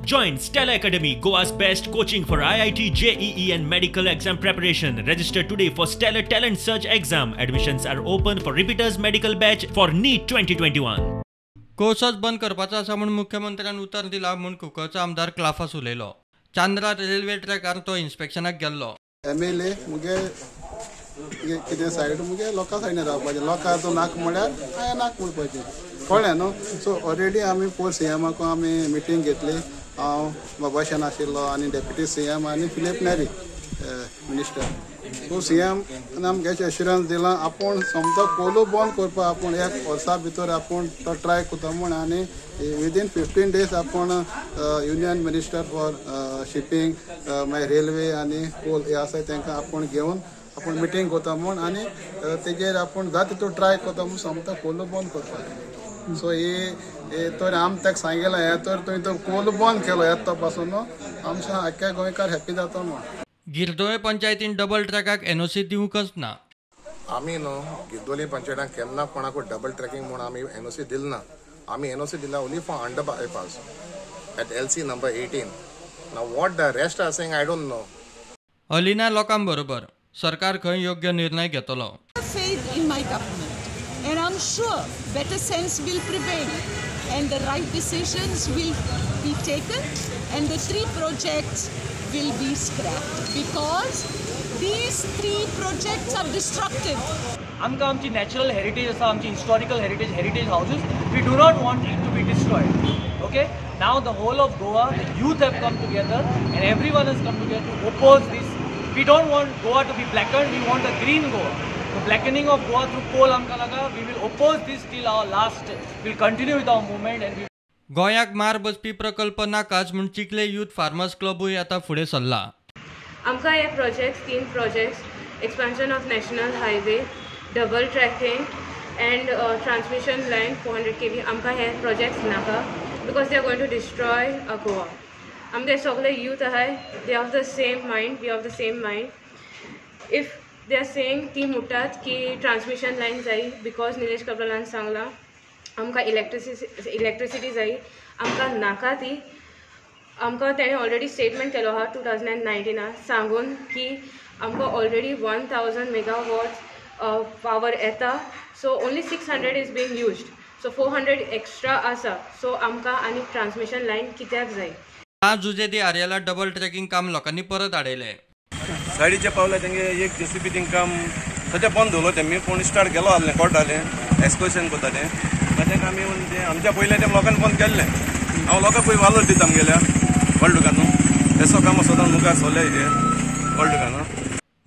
Join Stellar Academy, Goa's best coaching for IIT, JEE and medical exam preparation. Register today for Stellar Talent Search exam. Admissions are open for repeaters medical batch for NEET 2021. कोळसोच बंद करपाचो आसा म्हूण मुख्यमंत्र्यान उतर दिला म्हूण कुंकळचो आमदार क्लाफास उलयलो. चांद्रा रेल्वे ट्रॅकार तो इन्स्पेक्शनाक गेल्लो. एमएलए मुगे कितें सायड मुगे लोकां सायडीन रावपाचें, लोकांचो नाक म्हळ्यार हांवें नाक म्हणपाचें, कळ्ळें न्हू. सो ऑलरेडी आमी पोर सीएमाक आमी मिटींग घेतली, हांव बाबाशेन आशिल्लो आनी डेप्युटी सीएम आनी Filipe Neri minister. So CM आमकां एश्युरन्स दिलां आपूण समतो कोलो बंद करपाक आपूण एक वर्सा भितर आपूण तो ट्राय करता म्हूण, आनी विदीन 15 डेज आपूण युनियन मिनिस्टर फॉर शिपींग मागीर रेल्वे आनी कोल हे आसा तांकां आपूण घेवन आपूण मिटींग करता म्हूण, आनी तेजेर आपूण जाता तितू ट्राय करता म्हूण समतो कोलो बंद करपाक. सो हे तर आम ताका सांगिलां हें तर तुवें तो कोल बंद केलो हें तो पासून आमच्या आख्ख्या गोंयकार हॅप्पी जाता म्हूण. गिरदोळे पंचायतीन डबल ट्रॅकाक एनओसी दिवंकच ना. आमी न्हू गिरदोली पंचायतान केन्ना कोणाकूय डबल ट्रॅकिंग म्हूण आमी एनओसी दिल ना. आमी एनओसी दिला only for under bypass at LC number 18. Now what the rest are saying I don't know. Alina लोकां बरोबर सरकार खंय योग्य निर्णय घेतलो. Faith in my government and I'm sure better sense will prevail and the right decisions will be taken and the three projects will be scrapped because these three projects are destructive. आमकां आमची natural heritage आसा, आमची historical heritage, heritage houses, we do not want it to be destroyed. Okay, now the whole of Goa, the youth have come together and everyone has come together to oppose this. We don't want Goa to be blackened, we want a green Goa. The blackening of Goa through coal आमकां नाका. We will oppose this till our last. We'll continue with our movement and we गोंयाक मार बसपी प्रकल्प नाकाच म्हूण चिखले youth farmers क्लबूय आतां फुडें सरला. आमकां हे प्रोजेक्ट्स, तीन projects, expansion of national highway, double tracking and transmission line 400 kV, आमकां हे प्रोजेक्ट्स नाका because they are going to destroy Goa. आमगे सगळे यूथ आहाय, they have the same mind, we have the same mind. If they are saying ती म्हणटात की transmission line जाय because Nilesh कब्रालान सांगलां आमकां इलेक्ट्रिसिटी जाय, आमकां नाका ती. आमकां तेणें ऑलरेडी स्टेटमेंट केलो आहा 2019 सांगून की आमकां ऑलरेडी 1000 मेगावॉट्स पावर येता, so only 600 is being used, so 400 extra आसा. सो आमकां आनी ट्रान्समिशन लायन कित्याक जाय. जुजे दी आर्याला डबल ट्रॅकिंग काम लोकांनी परत आडयलें. सायडीचे पावले तेंगे एक जेसीबी थिंग काम सद्या बंद दवरलो तेमी, पूण स्टार्ट केलो आहलें कोर्टालें एक्सकर्शन करता तें. ताका आमी आमच्या पयलें तें लोकांनी बंद केल्लें. हांव लोकांक पळय वालोर दिता आमगेल्या गोल्ड न्हू, तेसो काम सदां मुखार सरले हें गोल्ड न्हू.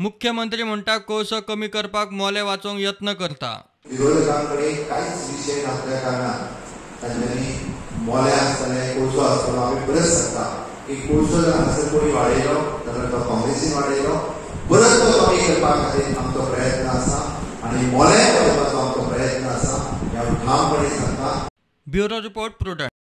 मुख्यमंत्री म्हणटा कोळसो कमी करपाक मोले वाचोवंक यत्न करता. विरोधकां कडेन कांयच विशय नासल्या कारणान तांच्यांनी मोले आसतले, कोळसो आसतलो. आमी परत सांगता की कोळसो जर हांगासर कोणी वाडयलो जाल्यार तो काँग्रेसीन वाडयलो. परत तो कमी करपा खातीर आमचो प्रयत्न आसा आनी मोले वाडोवपाचो आमचो प्रयत्न आसा, ह्या ठामपणे सांगता. Bureau report, Prudent.